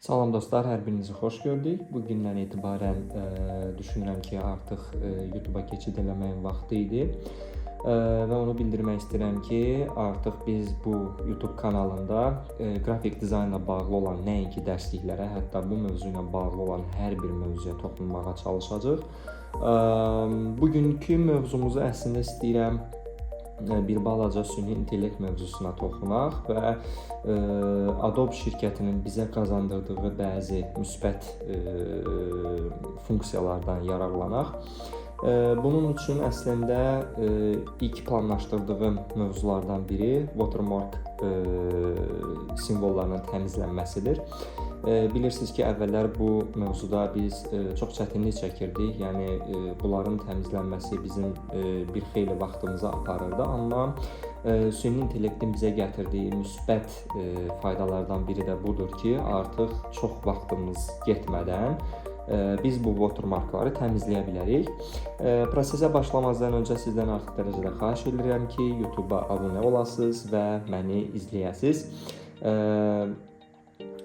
Salam dostlar, hər birinizi xoş gördük. Bu gündən etibarən düşünürəm ki, artıq YouTube-a keçid eləməyin vaxtı idi. Və onu bildirmək istəyirəm ki, artıq biz bu YouTube kanalında qrafik dizaynla bağlı olan nəinki dərsliklərə, hətta bu mövzu ilə bağlı olan hər bir mövzuya toxunmağa çalışacağıq. Bugünkü mövzumuzu əslində istəyirəm bir balaca süni intellekt mövzusuna toxunaq və Adobe şirkətinin bizə qazandırdığı bəzi müsbət funksiyalardan yararlanaq. Bunun üçün əslində ilk planlaşdırdığım mövzulardan biri watermark simvollarının təmizlənməsidir. Bilirsiniz ki, əvvəllər bu mövzuda biz çox çətinlik çəkirdik. Yəni bunların təmizlənməsi bizim bir xeyli vaxtımızı aparırdı, amma süni intellektin bizə gətirdiyi müsbət faydalardan biri də budur ki, artıq çox vaxtımız getmədən biz bu watermarkları təmizləyə bilərik. Prosesə başlamazdan öncə sizdən artıq dərəcədə xahiş edirəm ki, YouTube-a abunə olasınız və məni izləyəsiniz.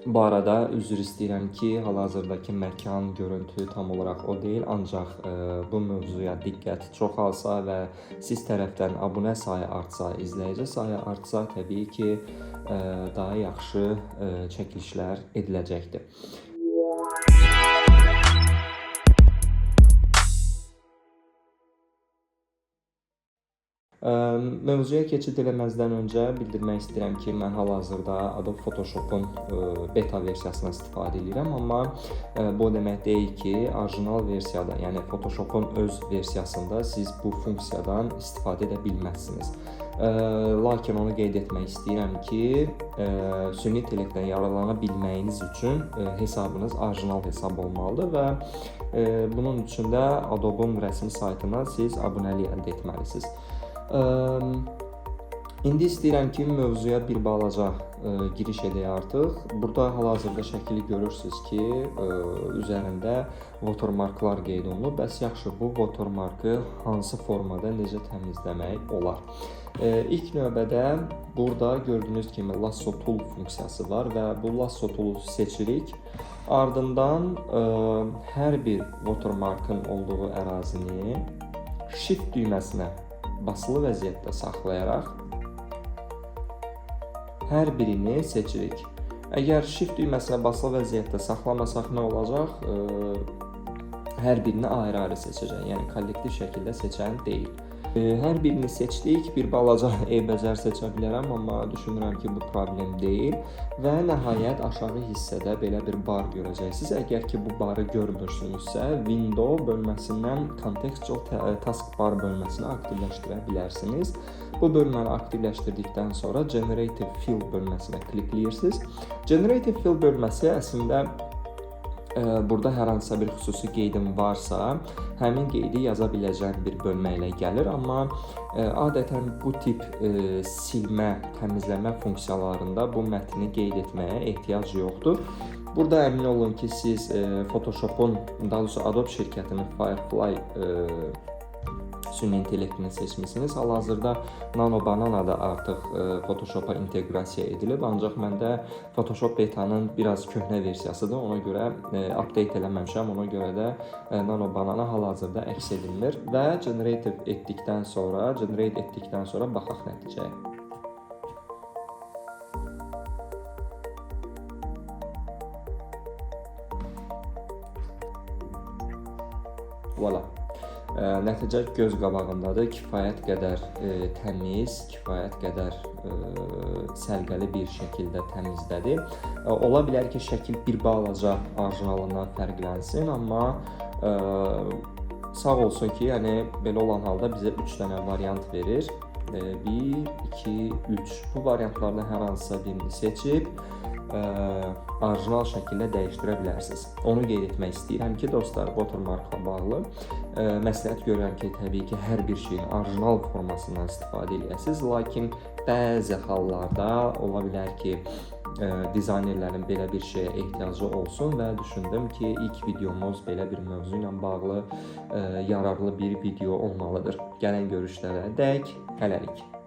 Bu arada üzr istəyirəm ki, hal-hazırdakı məkan, görüntü tam olaraq o deyil, ancaq bu mövzuya diqqət çoxalsa və siz tərəfdən abunə sayı artsa, izləyici sayı artsa, təbii ki, daha yaxşı çəkilişlər ediləcəkdir. Mövzuya keçid eləməzdən öncə bildirmək istəyirəm ki, mən hal-hazırda Adobe Photoshopun beta versiyasından istifadə edirəm, amma bu o demək deyil ki, orijinal versiyada, yəni Photoshopun öz versiyasında siz bu funksiyadan istifadə edə bilməzsiniz. Lakin onu qeyd etmək istəyirəm ki, süni intellektdən yararlana bilməyiniz üçün hesabınız orijinal hesab olmalıdır və bunun üçün də Adobe-un rəsmi saytından siz abunəlik əldə etməlisiniz. İndi istəyirəm ki, mövzuya bir balaca giriş edək artıq. Burada hal-hazırda şəkili görürsünüz ki, üzərində watermarklar qeyd olunub. Bəs yaxşı, bu watermarkı hansı formada necə təmizləmək olar? İlk növbədə burada gördüyünüz kimi Lasso Tool funksiyası var və bu Lasso Toolu seçirik. Ardından hər bir watermarkın olduğu ərazini Shift düyməsinə basılı vəziyyətdə saxlayaraq hər birini seçirik. Əgər Shift düyməsinə basılı vəziyyətdə saxlamasaq nə olacaq? Hər birini ayrı-ayrı seçəcək. Yəni kollektiv şəkildə seçən deyil. Hər birini seçdik. Bir balaca eybəcər seçə bilərəm, amma düşünürəm ki, bu problem deyil. Və nəhayət aşağı hissədə belə bir bar görəcəksiniz. Əgər ki, bu barı görmürsünüzsə, Window bölməsindən Contextual Taskbar bölməsini aktivləşdirə bilərsiniz. Bu bölməni aktivləşdirdikdən sonra Generative Fill bölməsinə klikləyirsiniz. Generative Fill bölməsi əslində burada hər hansısa bir xüsusi qeydim varsa, həmin qeydi yaza biləcəyim bir bölmə ilə gəlir, amma adətən bu tip silmə, təmizləmə funksiyalarında bu mətni qeyd etməyə ehtiyac yoxdur. Burada əmin olun ki, siz Photoshopun, daha doğrusu Adobe şirkətinin Firefly süni intellektini seçmisiniz. Hal-hazırda Nano Banana da artıq Photoshop-a inteqrasiya edilib, ancaq məndə Photoshop beta-nın biraz köhnə versiyasıdır. Ona görə update eləməmişəm. Ona görə də Nano Banana hal-hazırda əks edilmir və generate etdikdən sonra baxaq nəticəyə. Voila. Nəticə göz qabağındadır. Kifayət qədər təmiz, kifayət qədər səliqəli bir şəkildə təmizlədi. Ola bilər ki, şəkil bir balaca orijinalından fərqlənsin, amma sağ olsun ki, yəni belə olan halda bizə 3 dənə variant verir. 1, 2, 3. Bu variantlardan hər hansısa birini seçib orijinal şəkildə dəyişdirə bilərsiniz. Onu qeyd etmək istəyirəm ki, dostlar, watermarkla bağlı məsləhət görürəm ki, təbii ki, hər bir şeyin orijinal formasından istifadə eləyəsiniz, lakin bəzi hallarda ola bilər ki, dizaynerlərin belə bir şeyə ehtiyacı olsun və düşündüm ki, ilk videomuz belə bir mövzu ilə bağlı yararlı bir video olmalıdır. Gələn görüşlərə dək hələlik.